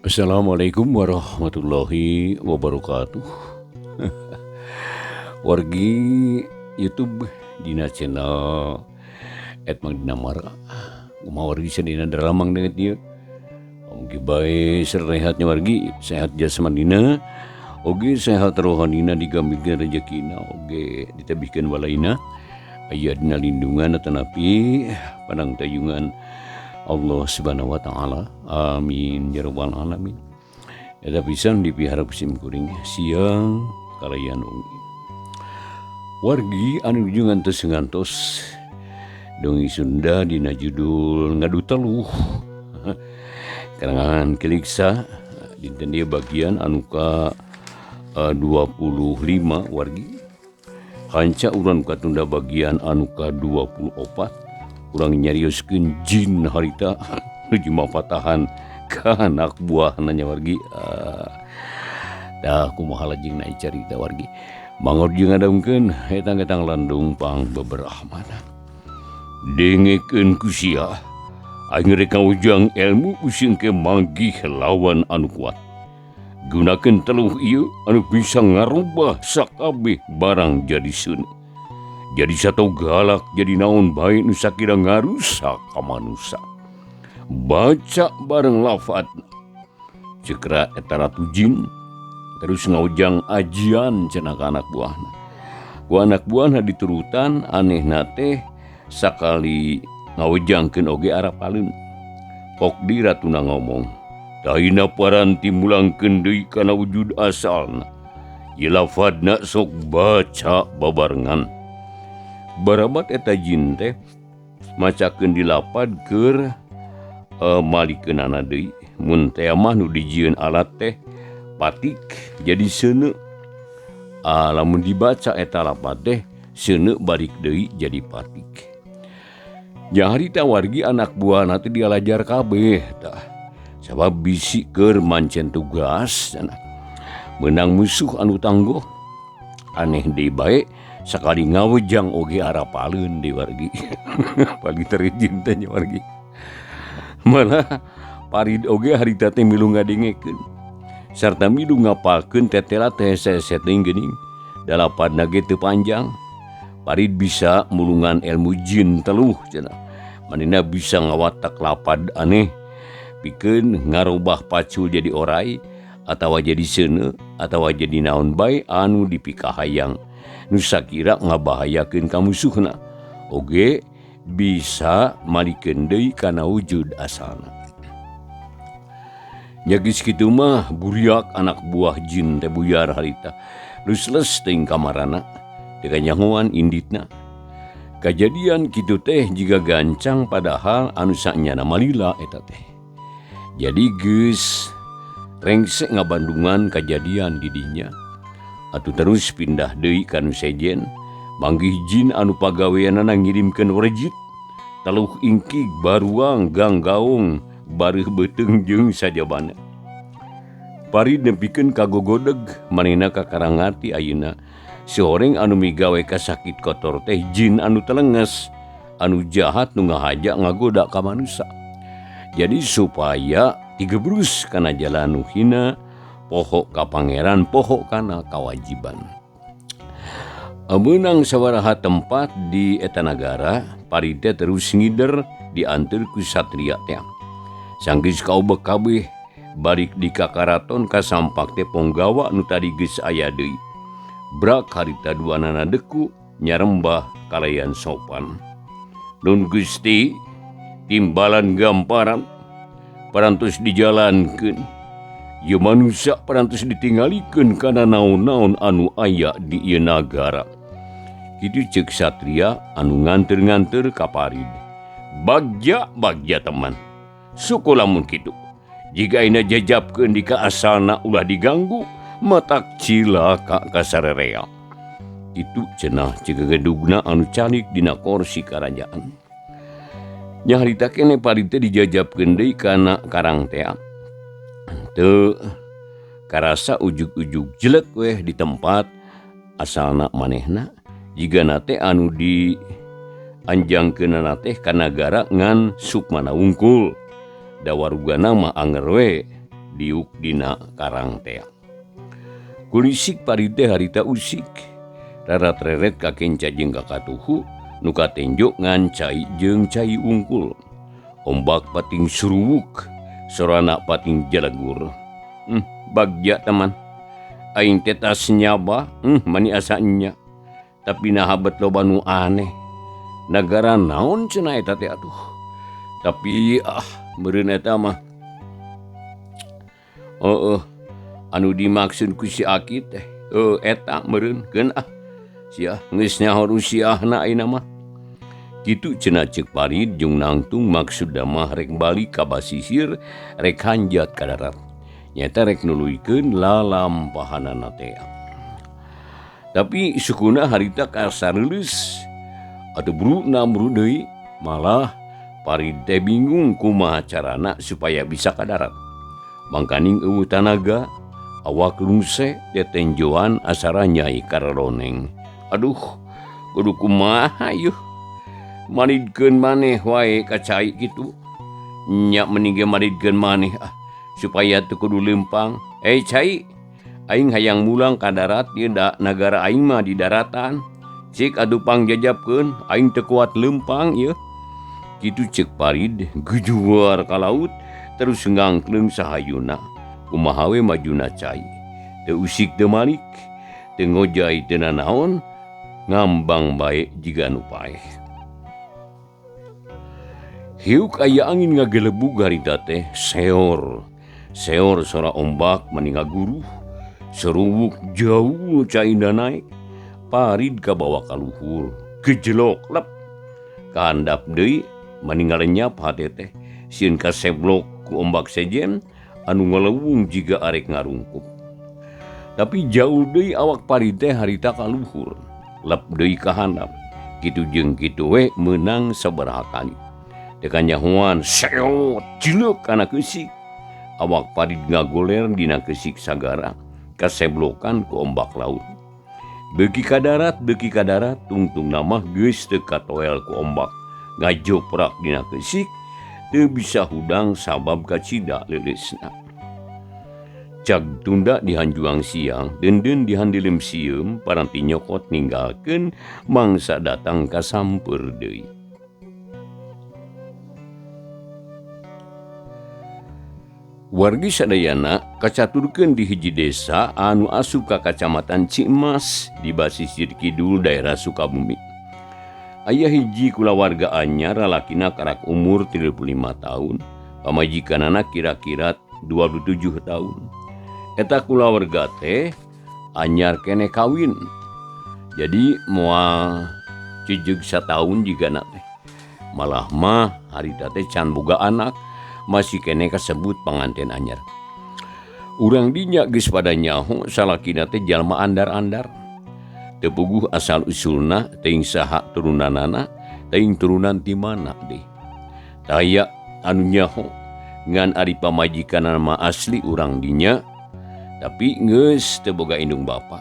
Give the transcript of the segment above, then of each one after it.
Assalamualaikum warahmatullahi wabarakatuh. Wargi YouTube dina channel Etmang Dinamara. Kumaha wargi sadina daramang danget ieu. Mugi bae sarehatnya wargi, sehat jasmanina, oge sehat rohanina, digambirkeun rejekina, oge ditebihkeun walaina. Aya dina lindungan atanapi panangtayungan Allah Subhanahu wa taala. Amin ya rabbal alamin. Eta pisan dipiharap sim kuring siang kalayan wengi. Wargi anu jungan teu ngantos dongeng Sunda dina judul Ngadu Teluh. Karangan Kiliksa dinten ieu bagian anu ka 25 wargi. Hanca urang katunda bagian anu ka 24. Urang nyarioskeun jin harita nuju mapatahan ka anak buahna nya wargi. Dah kumaha lajengna carita wargi. Mangor jeung ngadongkeun etang-etang landung pang beberahmana. Dengekeun ku sia aing rek ngawujang ilmu using ke manggih lawan anu kuat. Gunakeun teluh ieu anu bisa ngarubah sakabeh barang jadi seuneu. Jadi satu galak jadi naon bae nu sakira ngarusak ka manusa. Baca bareng lafat cekra eta ratu jin terus ngaujang ajian cenah ka anak buahna. Ku anak buahna diturutan anehna teh sakali ngaujangkeun oge arapaleun. Pok di ratuna ngomong, "Taina paranti mulangkeun deui kana wujud asalna. Ieu lafadna sok baca babarengan." Barabat eta jin teh macakeun dilapad keur malikeunana deui. Mun teh mah nu dijieun alat teh patik jadi seuneu. Lamun dibaca eta lapad teh seuneu balik deui jadi patik. Nya harita wargi anak buahna teh dialajar kabeh tah. Sabab bisi keur mancen tugas cenah. Meunang musuh anu tangguh aneh deui bae sakali ngawejang oge arapaleun deui wargi. Pagi terijin teh nya wargi. Malah Parid oge harita teh milu ngadengekeun sarta milu ngapalkeun tetela teh hese-hese teuing geuning. Dalapadna ge teu panjang. Parid bisa mulungan ilmu jin teluh cenah. Manehna bisa ngawatak lapad aneh pikeun ngarubah pacul jadi orai atawa jadi seuneu atawa jadi naon bae anu dipikahayang. Nu sakira ngabahayakeun ka musuhna oge bisa malikeun deui kana wujud asalna. Nya geus kitu mah buriak anak buah jin teh buyar harita. Lusles teuing kamarana teu kanyahoan inditna. Kajadian kitu teh jiga gancang padahal anu sanyana malila eta teh. Jadi geus rengse ngabandungan kajadian di dinya. Atuh terus pindah deui ka nu sejen, manggih jin anu pagaweanana ngirimkeun werejit, teluh ingkig baruang ganggaung bareuh beuteung jeung sajabana. Parid nepikeun ka gogodeg manehna kakara ngarti ayeuna sihoreng anu migawe kasakit kotor teh jin anu telenges, anu jahat nu ngahaja ngagoda ka manusa. Jadi supaya tigebrus kana jalan nu hina, poho ka pangeran, poho kana kawajiban. Meunang sabaraha tempat di eta nagara, Parid teh terus ngider dianteur ku satria teh. Sanggeus kaubek kabeh balik di kakaraton kasampak teh ponggawa nu tadi geus aya deui. Brak harita duanana deku nyarembah kalayan sopan. Nun Gusti timbalan gamparan parantos dijalankeun. Ieu manusia parantos ditinggalikeun kana naon-naon anu aya di ieu nagara. Kitu ceuk satria anu nganteur-nganteur ka Parid. Bagja bagja teman. Suku lamun kitu. Jika ayeuna jajapkeun di ka asalna ulah diganggu, matak cilaka ka sarerea. Kitu cenah ceuk gegedugna anu calik dina korsi karajaan. Nya harita keneh Parid teh dijajapkeun deui kana karang tea. Teu karasa ujug-ujug jelek weh di tempat asalna manehna. Jigana teh anu di anjangkeunana teh ka nagara ngan sukmana wungkul. Da warugana mah anger we Diuk dina karang tea. Kulisik Parid teh harita usik. Rarat-reret ka kenca jeung ka katuhu nu katenjo ngan cai jeung cai ungkul. Ombak pating suruwuk, sorana pating jalagur. Bagja teman. Aing teh tas nyaba, mani asa nya. Tapi naha bet loba nu aneh. Nagara naon cenah eta teh atuh. Tapi meureun eta mah. Anu dimaksud ku si Aki teh, eta meureun keun ah. Sia geus nyaho rusiahna ayeuna mah. Kitu cenah ceuk Parid jeung nangtung maksudna mah rek balik ka basisir rek hanjat ka darat. Nyaeta rek nuluykeun lalampahanana teh. Tapi sukuna harita kasareuleus atuh bruna bru deui malah Parid teh bingung kumaha carana supaya bisa ka darat. Mangkaning eueuh tanaga, awak lungse tetenjoan asara nyai karoloneng. Aduh, kudu kumaha yeuh. Maridkeun maneh wae ka cai kitu. Nya mending ge maridkeun maneh ah supaya teu kudu leumpang. Cai, aing hayang mulang ka darat ieu da nagara aing mah di daratan. Cik atuh pangjajapkeun, aing teu kuat leumpang ieu. Kitu ceuk Parid gejuar ka laut terus ngangkleung sahayuna. Kumaha we majuna cai. Teu usik teu malik, teu ngojay teu nanaon, ngambang bae jiga nu paeh. Hiuk aya angin ngagelebug harita teh seor. Seor sora ombak mani ngaguruh, seruwuk jauh caina naek. Parid kabawa ka luhur, gejelok lep. Kahandap deui mani ngalenyap hate teh, sieun kaseblok ku ombak sejen anu ngalewung jiga arek ngarungkup. Tapi jauh deui awak Parid teh harita ka luhur, lep deui ka handap. Kitu jeung kitu we meunang sabaraha kali. Teu kanyahoan seot jileuk kana keusik. Awak Parid ngagoler dina keusik sagara, kaseblokan ku ombak laut. Beuki ka darat, beuki ka darat, tungtungna mah geus teu katoel ku ombak. Ngajoprak dina keusik, teu bisa hudang sabab kacida leuleusna. Cag tunda dihanjuang siang, deundeun dihandileum sieum, paranti nyokot ninggalkeun mangsa datang ka sampeur deui. Wargi sadayana kacaturkeun di hiji desa anu asup ka kacamatan Cimas di basisir kidul daerah Sukabumi. Aya hiji kulawarga anyar lalakina karak umur 35 tahun, pamajikanana kira-kira 27 tahun. Eta kulawarga teh anyar keneh kawin. Jadi moal cijeug sataun jigana teh. Malah mah harita teh can boga anak, masih keneh kasebut panganten anyar. Urang dinya geus pada nyaho salakina teh jalma andar-andar. Teu puguh asal usulna, teuing saha turunanana, teuing turunan ti mana deui. Taya anu nyaho ngan ari pamajikanna mah asli urang dinya, tapi geus teu boga indung bapa.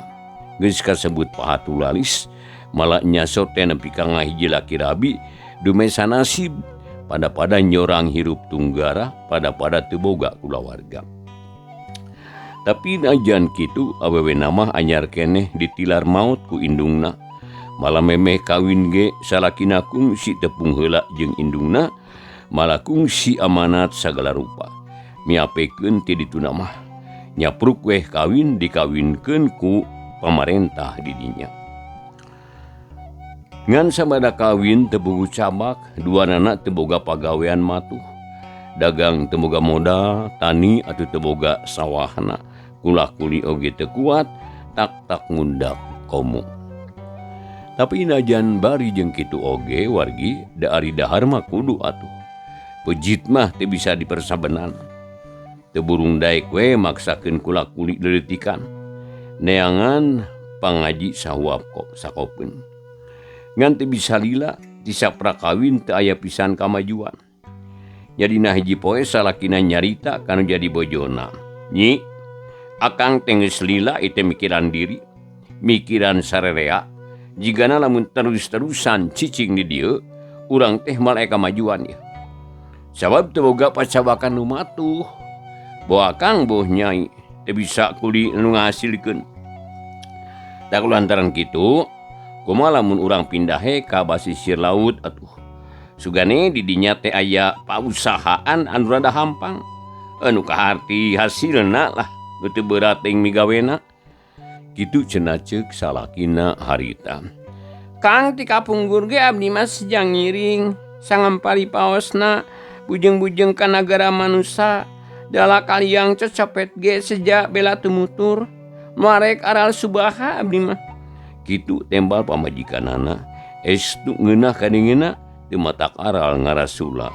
Geus kasebut pahatulalis, malah nyaso teh nepi ka ngahiji laki rabi dume sanasib. Pada-pada nyorang hirup tunggara, pada-pada teu boga kulawarga. Tapi najan kitu awewe mah anyar keneh ditilar maut ku indungna. Malah memeh kawin ge salakina kungsi tepung heula jeung indungna, malah kungsi amanat sagala rupa. Miapekeun ti dituna mah. Nyapruk weh kawin dikawinkeun ku pamarentah di dinya. Ngan sabada kawin teu boga cabak, duanana teu boga pagawean matuh. Dagang teu boga modal, tani atuh teu boga sawahna. Kula-kuli oge teu kuat, tak-tak ngundak komo. Tapi najan bari jeung kitu oge wargi, da ari dahar mah kudu atuh. Pejit mah teu bisa dipersabenan. Teu burung daek we maksakeun kula-kuli leuletikan. Neangan pangaji sahuap kok sakopeun. Ngan teu bisa lila, ti saprak kawin teu aya pisan kamajuan. Jadi nah hiji poe salakina nyarita kanu jadi bojona. Nyi, akang teh geus lila ieu mikiran diri, mikiran sarerea. Jigana lamun terus-terusan cicing di dieu, urang teh moal aya kamajuan ieu. Sabab teu boga pacabakan nu matuh. Boh akang boh nyai teu bisa kuli nu ngahasilkeun. Tah kulantaran kitu, kumaha lamun urang pindah he ka basisir laut atuh. Sugane di dinya teh aya pausahaan anu rada hampang. Anu kaharti hasilna lah nu teu beurat teuing migawena. Kitu cenah ceuk salakina harita. Kang ti kapungkur ge abdi mah sejang ngiring sangampari paosna bujeng-bujeng ka nagara manusa dala kaliang cecopet ge seja bela tumutur moal rek aral subaha abdi mah. Kitu tembal pamajikanana estu ngeunah kadingeuna teu matak aral ngarasula.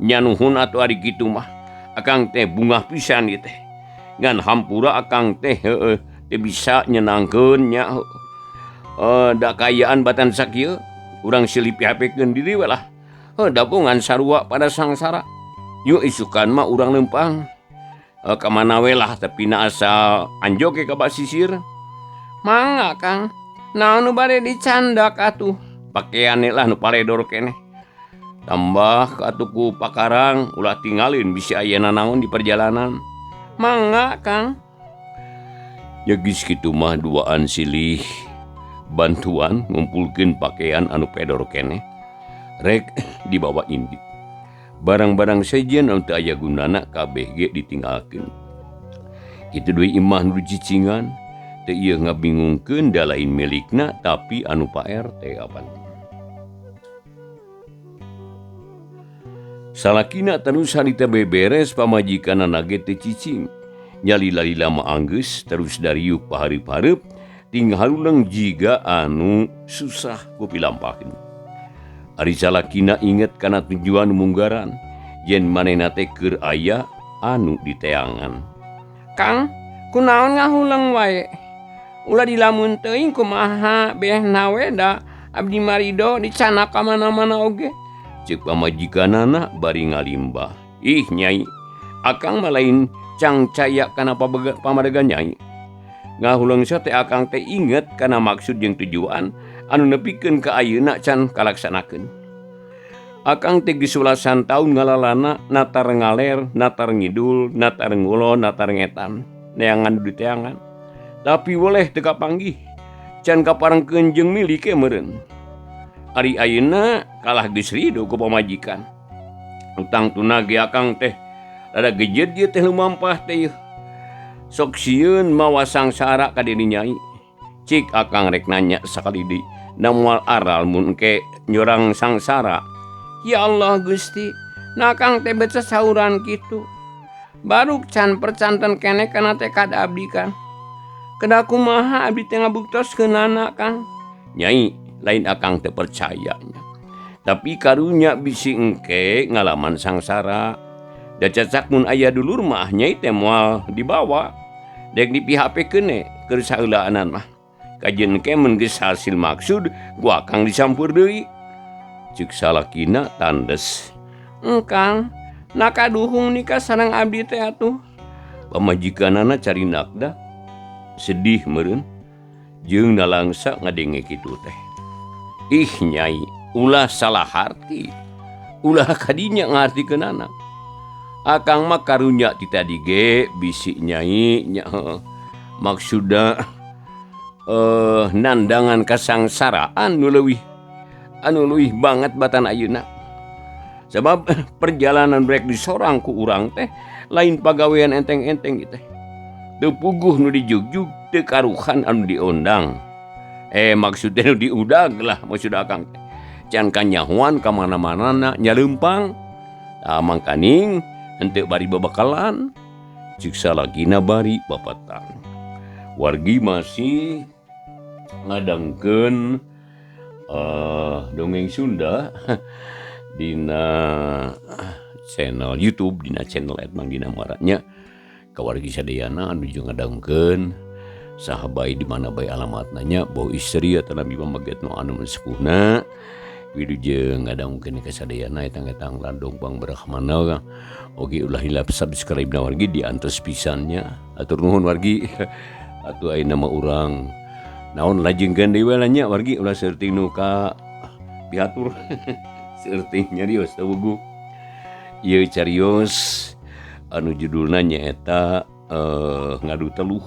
Nya nuhun atuh ari kitu mah akang teh bungah pisan ieu teh. Ngan hampura akang teh heueuh teu bisa nyenangkeun nya da kaayaan batan sakieu urang silih pihapekeun diri we lah. Heuh da ngan sarua pada sangsara. Yuk isukan mah urang leumpang. Ka mana we lah tapi na asa anjog ge ka basisir. Mangga Kang, naon nu bade dicandak atuh? Pakean lah nu paledor keneh. Tambah ka atuh ku pakarang ulah tinggalin bisi aya nanaon di perjalanan. Mangga Kang. Ya geus kitu mah duaan silih bantuan ngumpulkeun pakaian anu pedor keneh rek dibawa indit. Barang-barang sejen anu teu aya gunana kabeh ge ditinggalkeun. Kitu deui imah nu cicingan teu ieu ngabingungkeun da lain milikna tapi anu Pak RT apan. Salakina terus harita beberes pamajikanana ge teu cicing. Nyalila-lila mah anggeus terus dariuk pahareup-hareup ting haruleng jiga anu susah ku pilampaheun. Ari salakina inget kana tujuan munggaran yen manehna teh keur aya anu diteangan. Kang, kunaon ngahuleng wae? Ulah dilamun teuing kumaha behna we da abdi marido dicanak ka mana-mana oge. Ceuk pamajikanana bari ngalimbah. Ih nyai, akang mah lain cangcaya kana pamadegan nyai. Ngahuleng teh akang teh inget kana maksud jeung tujuan anu nepikeun ka ayeuna can kalaksanakeun. Akang teh geus belasan taun ngalalana natar ngaler, natar ngidul, natar ngulon, natar ngetan, neangan nu diteangan. Tapi weleh teu kapanggih, can kaparengkeun jeung milik ge meureun. Ari ayeuna kalah geus rido ku pamajikan. Utang tuna ge akang teh rada gejeud ieu teh lumampah teh ieu. Sok sieun mawa sangsara ka diri nyai. Cik akang rek nanya sakali deui, da moal aral mun engke nyorang sangsara. Ya Allah Gusti, nah akang teh bet sasauran kitu. Baruk can percanten keneh kana tekad abdi kan. Kedah kumaha abdi teh ngabuktoskeunana Kang? Nyai, lain akang teh percaya nya. Tapi karunya bisi engke ngalaman sangsara. Da cacak mun aya dulur mah nyai teh moal dibawa. Dek di PHP-keun we keur saheulaanan mah. Kajeun engke mun geus hasil maksud ku akang disampeur deui. Ceuk salakina tandes. Engkang, nakaduhung nikah sareng abdi teh atuh. Pamajikanana carinakda sedih meureun jeung nalangsa ngadenge kitu teh. Ih nyai, ulah salah harti. Ulah kadinya ngartikeunana. Akang mah karunya ti tadi ge bisi nyai nya heueuh. Maksudna nandangan kasangsaraan nu leuwih banget batan ayeuna. Sebab perjalanan rek disorang ku urang teh lain pagawean enteng-enteng ieu teh. Teu puguh nu dijugjug, teu karuhan anu diondang. Maksudna nu diudag lah maksud akang teh. Can kanyahoan ka mana-manana nyaleumpang. Tah mangkaning henteu bari babakalan, ceuk salakina bari papatang. Wargi masih ngadangkeun dongeng Sunda dina channel YouTube, dina channel Edmang Dina Maranya. Ka wargi sadayana anu nuju ngadangkeun saha bae di mana bae alamatna nya, boh istri atanapi pamaget nu anu sepuhna. Wilujeng ngadangkeun ka sadayana etang-etang landong pangberahmana. Oge ulah hilap subscribe na wargi diantos pisan nya. Atur nuhun wargi. Atuh ayeuna mah urang naon lajengkeun deui we lah nya wargi, ulah saeutik nu ka pihatur. Saeutik nyarios teu wugu. Ieu carios anu judulna nyaeta ngadu teluh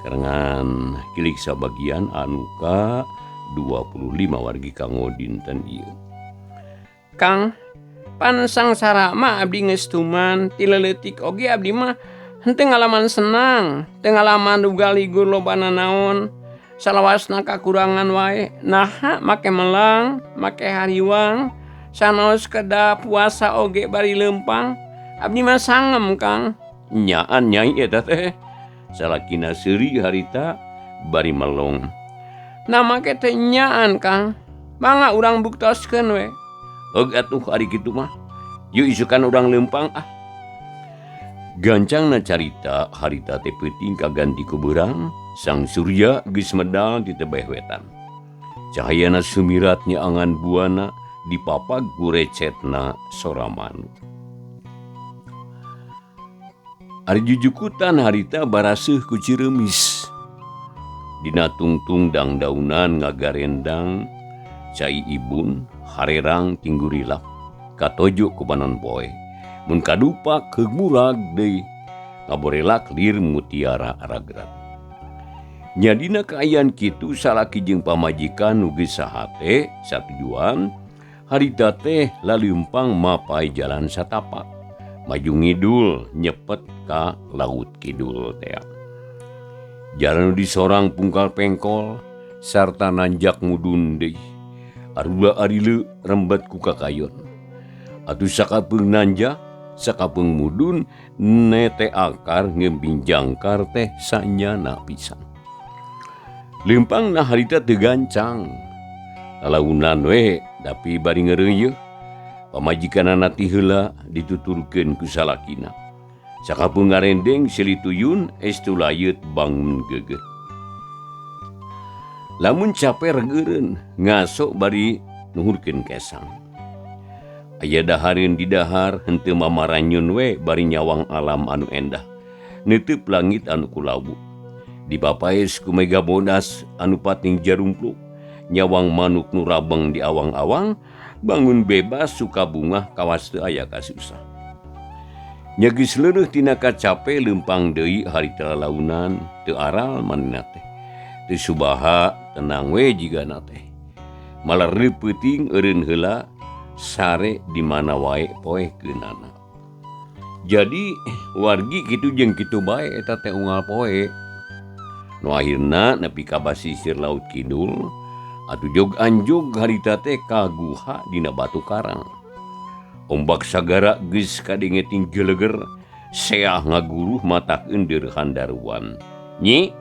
karengan kilik sabagian anu ka 25 wargi kanggo dinten ieu. Kang, pan sangsara mah abdi geus tuman ti leutik oge abdi mah henteu ngalaman senang, teu ngalaman duga ligur loba nanaon. Salawasna kakurangan wae, naha make melang, make hariwang, sanaos kedah puasa oge bari leumpang. Abdi mah sangem, Kang. Nyaan nyai eta teh. Salakina seuri harita bari melong. Nah make teh nyaan, Kang. Mangga urang buktoskeun we. Heug atuh ari kitu mah. Yuk isukan urang leumpang ah. Gancangna carita harita teh peuting kaganti ku beurang, sang surya geus medal di tebeh wetan. Cahayana sumirat nyaangan buana dipapag ku recetna sora manuk. Ari jujukutan harita baraseuh ku cireumis. Dina tungtung dangdaunan ngagarendang cai ibun harerang tinggurilap katojo ku panon poe. Mun kadupak keug murag deui ngaborelak lir mutiara aragrat. Nyadina kaayaan kitu salaki jeung pamajikan nu geus sahate satujuan harita teh laleumpang mapai jalan satapak maju ngidul nyepet ka laut kidul tea. Jalan nu disorang pungkal pengkol sarta nanjak mudun deui. Arula arile rembet ku kakayon. Atuh sakapeung nanjak sakapeung mudun nete akar ngeumping jangkar teh sanyana pisan. Leumpangna harita teu gancang. Lalaunan we tapi bari ngeureuyeuh. Pamajikanana ti heula dituturkeun ku salakina. Sakapeung ngarendeng silih tuyun estu layeut bangun geugeuh. Lamun cape regeureun ngaso bari nuhurkeun kesang. Aya dahareun di dahar henteu mamaranyun we bari nyawang alam anu endah. Neuteub langit anu kulawu. Dipapaes ku mega bodas anu pating jarumpluk. Nyawang manuk nu rabeng di awang-awang, bangun bebas suka bungah kawas teu aya kasusah. Nya geus leureih tina kacape leumpang deui harita lalaunan teu aral manehna teh. Teu subaha tenang we jigana teh. Malah peuting eureun heula sare di mana wae poekeunana. Jadi wargi kitu jeung kitu bae eta teh unggal poe. Nu akhirna nepi ka basisir laut kidul atuh jog anjog harita teh ka guha dina batu karang. Ombak sagara geus kadenge ting geleger, seah ngaguruh matak eundir handaruan. Nyi,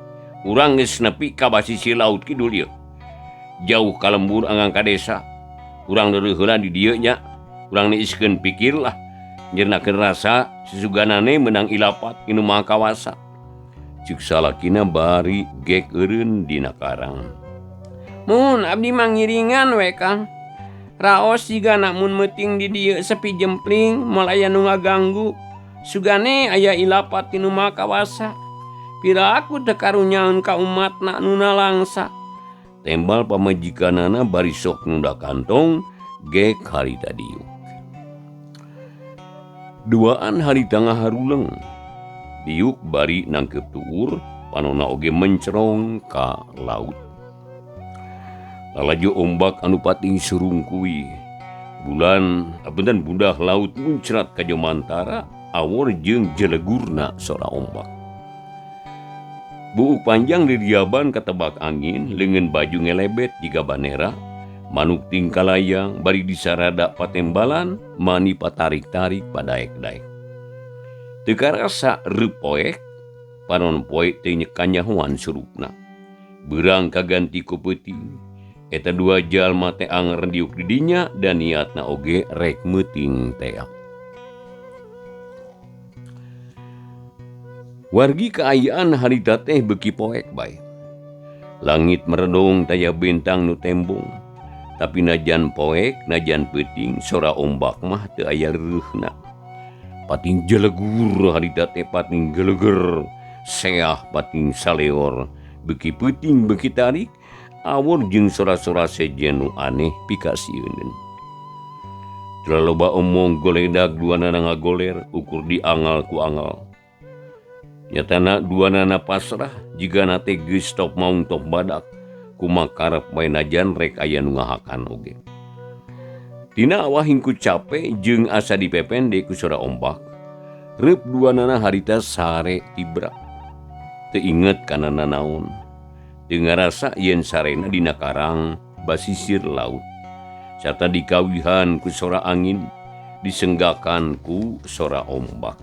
urang geus nepi ka basisir laut kidul ieu. Jauh ka lembur anggang ka desa. Urang leureih heula di dieu nya. Urang niiskeun pikir lah. Nyeurnakeun rasa susuganane meunang ilapat inu maha kawasa. Ceuk salakina bari gek eureun dina karang. Mun abdi mah ngiringan we, Kang. Raos jigana mun meuting di dieu sepi jempling moal aya nu ngaganggu. Sugane aya ilapat tinu maha kawasa. Piraku teu karunyaeun ka umatna nu nalangsa. Tembal pamajikanana bari sok nunda kantong gek harita diuk. Duaan harita ngaharuleng. Diuk bari nangkeup tuur, panona oge mencerong ka laut. Lalajo ombak anu pating surungkui. Bulan apunten budah laut muncrat ka jomantara awor jeung jelegurna sora ombak. Buuk panjang diriaban katebak angin, leungeun baju ngelebet jiga banera, manuk tingkalayang bari disarada patembalan, mani patarik-tarik padaek-daek. Teu karasa reupoek, panon poe teu kanyahoan surupna. Beurang kaganti ku peuting. Eta dua jalma teh anger diuk di dinya dan niatna oge rek meuting tea. Wargi kaayaan harita teh beuki poek bae. Langit meredong taya bintang nu tembong. Tapi najan poek, najan peuting, sora ombak mah teu aya reuhna. Pating jelegur harita teh pating geleger, seah pating saleor, beuki peuting beuki tarik, awur jeung sora-sora sejen nu aneh pikasieuneun. Loba omong goledag duanana ngagoler ukur diangal ku angal. Nyatana duanana pasrah jigana teh geus top maung top badak kumakarep bae najan rek aya nu ngahakan oge. Tina awah hingku cape jeung asa dipepende ku sora ombak. Reup duanana harita sare tibra. Teu inget kana nanaon. Teu ngarasa yen sarena dina karang basisir laut. Sarta dikawihan ku sora angin, disenggakan ku sora ombak.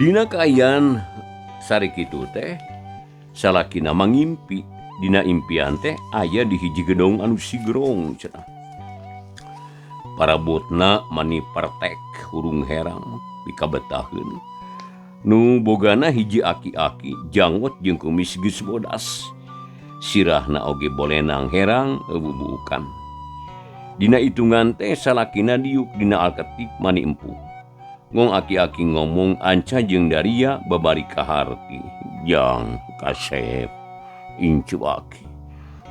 Dina kaayaan sare kitu teh, salakina mangimpi. Dina impian teh aya di hiji gedong anu sigrong cenah. Parabotna mani pertek hurung herang pikabetaheun. Nu bogana hiji aki-aki janggot jeung kumis geus bodas. Sirahna oge bolenang herang eububukan. Dina itungan teh salakina diuk dina alketik mani empuh. Ngong aki-aki ngomong anca jeung daria babari kaharti. Jang kasep incu aki.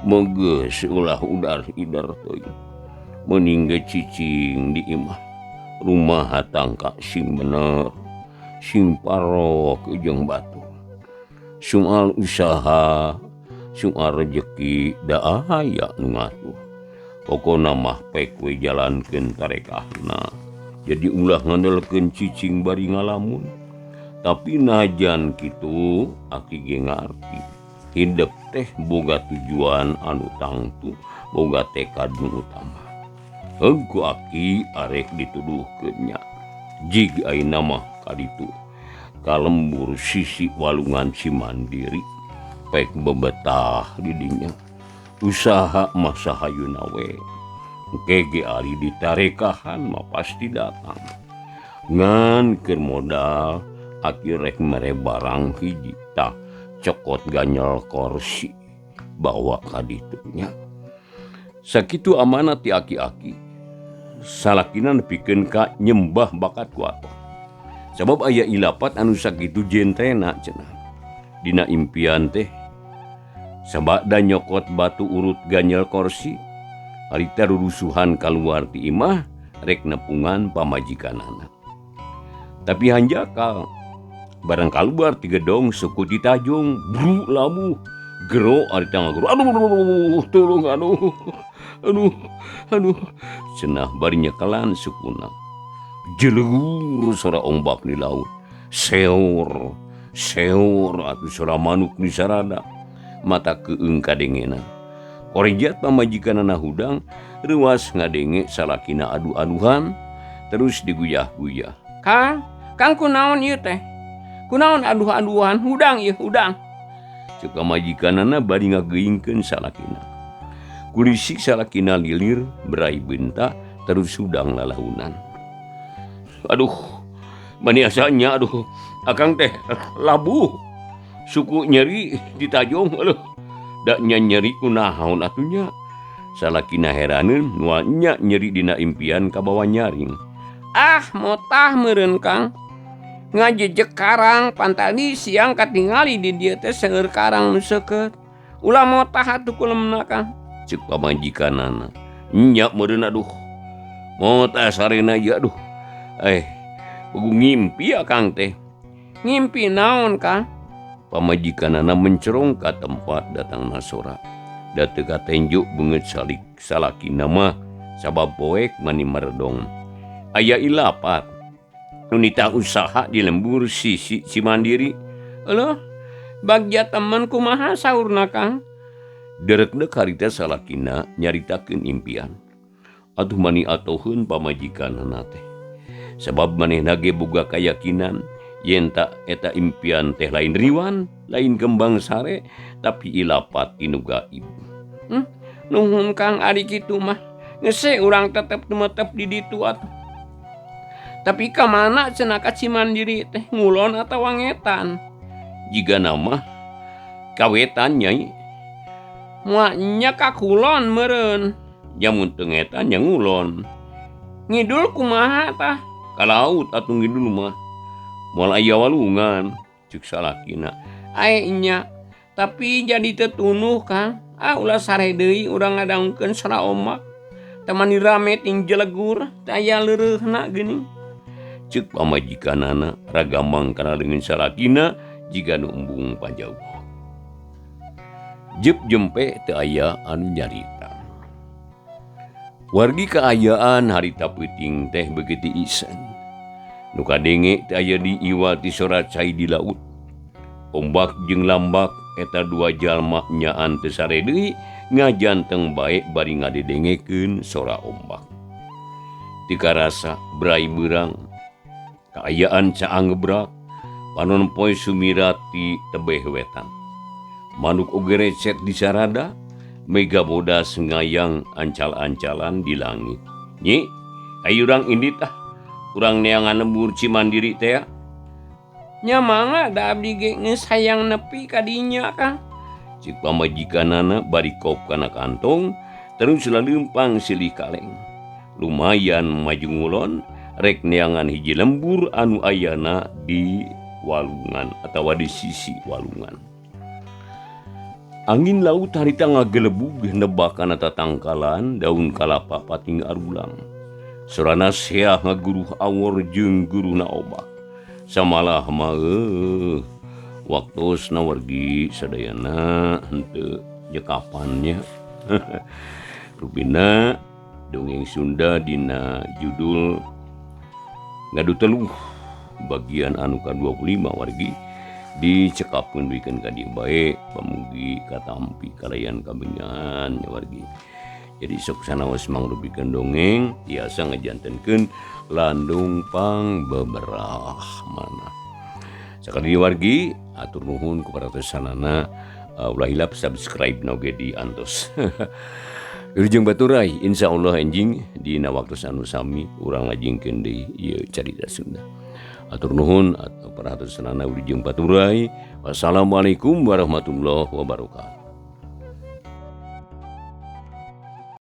Megeus ulah udar idar teuing. Meuning ge cicing di imah. Rumah tangka sing bener, sing parok jeung batu. Soal usaha, soal rejeki da aya nu ngatur. Pokona mah pek we jalankeun tarekahna. Jadi ulah ngandelkeun cicing bari ngalamun. Tapi najan kitu aki ge ngarti. Hidep teh boga tujuan anu tangtu, boga tekad nu utama. Heug ku aki arek dituduhkeun nya. Jig ayeuna mah kaditu. Ka lembur sisi walungan Cimandiri. Pek bebetah di dinya. Usaha mah sahayuna we. Engke ge ari ditarekahan mah pasti datang. Ngan keur modal aki rek mere barang hiji tah cokot ganyel korsi bawa ka ditu nya. Sakitu amanat ti aki-aki. Salakina nepikeun ka nyembah bakat ku atoh. Sabab aya ilapat anu sakitu jentrena cenah. Dina impian teh sabada nyokot batu urut ganyel korsi harita rurusuhan kaluar ti imah rek nepungan pamajikanana. Tapi hanjakal barang kaluar ti gedong suku ditajung bru labuh gero harita ngagero aduh tolong aduh aduh aduh cenah bari nyekelan sukuna. Jelegur sora ombak di laut, seor seor atuh sora manuk di sarada mata keung kadengena. Korejat pamajikanana hudang reuas ngadenge salakina adu-aduhan terus diguyah-guyah. Kang, Kang kunaon ieu teh? Kunaon aduh-aduhan hudang ieu hudang? Ceuk pamajikanana bari ngageuingkeun salakina. Kulisik salakina lilir berai beunta terus hudang lalahunan. Aduh, mani asanya aduh, akang teh labuh. Suku nyeri ditajong aduh. Da nya nyeri kunaon atuh nya. Salakina heraneun moal nya nyeri dina impian kabawa nyaring. Ah, motah meureun Kang. Ngajejek karang pantali siang katingali di dieu teh seueur karang nu seukeut. Ulah motah atuh kulemna Kang. Ceuk pamajikanana. Nya meureun aduh. Motah sarena ieu aduh. Pugu ngimpi akang teh. Ngimpi naon Kang? Pamajikanana mencerong ka tempat datang nasora. Da teu katenjo beungeut salik salakina mah sabab poek mani meredong. Aya ilapat. Nunita usaha di lembur sisi Cimandiri. Euleuh, bagja temen kumaha saurna Kang? Derekna harita salakina nyaritakeun impian. Atuh mani atoheun pamajikanana teh. Sabab manehna ge boga kayakinan yen ta eta impian teh lain riwan, lain kembang sare, tapi ilapat tinu gaib. Nuhun Kang ari kitu mah. Geus urang tetep tumetep di ditu atuh. Tapi ka mana cenah ka Cimandiri teh ngulon atawa ngetan? Jigana mah kawetan nyai. Moal nya ka kulon meureun. Nya mun teu ngetan nya ngulon. Ngidul kumaha tah? Ka laut atuh ngidul mah. Moal aya walungan ceuk salakina. Ae nya, tapi jadi teu tunuh Kang. Ah ulah sare deui urang ngadangkeun sora ombak. Teu mani rame ting jelegur teu aya leureuhna geuning. Ceuk pamajikanana ragamang kana leungeun salakina jiga nu embung panjauh. Jep jempe teu aya anu nyarita. Wargi kaayaan harita peuting teh beuki tiisan. Nu kadenge teu aya di iwal ti sora cai di laut. Ombak jeung lambak eta dua jalma nyaan teu sare deui ngajanteng bae bari ngadedengekeun sora ombak. Teu karasa brai beurang, kaayaan caang ngebrak, panon poe sumirat ti tebeh wetan. Manuk oge recet di sarada, mega bodas ngayang ancal-ancalan di langit. Nyi, ayo urang indit ah, urang neangan lembur Cimandiri teh. Nya mangga da abdi ge geus hayang nepi ka dinya Kang. Cik pamajikanana bari kop kana kantong terus laleumpang silih kaleng. Lumayan maju ngulon rek neangan hiji lembur anu ayana di walungan atawa di sisi walungan. Angin laut harita ngagelebug nebak kana tatangkalan daun kalapa pating arulang. Sorana seah ngaguruh awor jeung guruhna obak. Samalah mah waktosna wargi sadayana henteu nyekapannya. Rupina dongeng Sunda dina judul Ngadu Teluh bagian anu ka-25 wargi dicekapkeun duikeun ka dieu bae pamugi katampi kalayan kabengan wargi. Jadi sok sanaos mangrupikeun dongeng tiasa ngajantenkeun landung pang beberah mana. Sakali wargi atur nuhun kuparatosanana ulah hilap subscribe na oge di antos. Wilujeng baturai insyaallah enjing dina waktu anu sami urang lajengkeun deui ieu carita Sunda. Atur nuhun atau perhatosanana wilujeng baturai. Wassalamualaikum warahmatullahi wabarakatuh.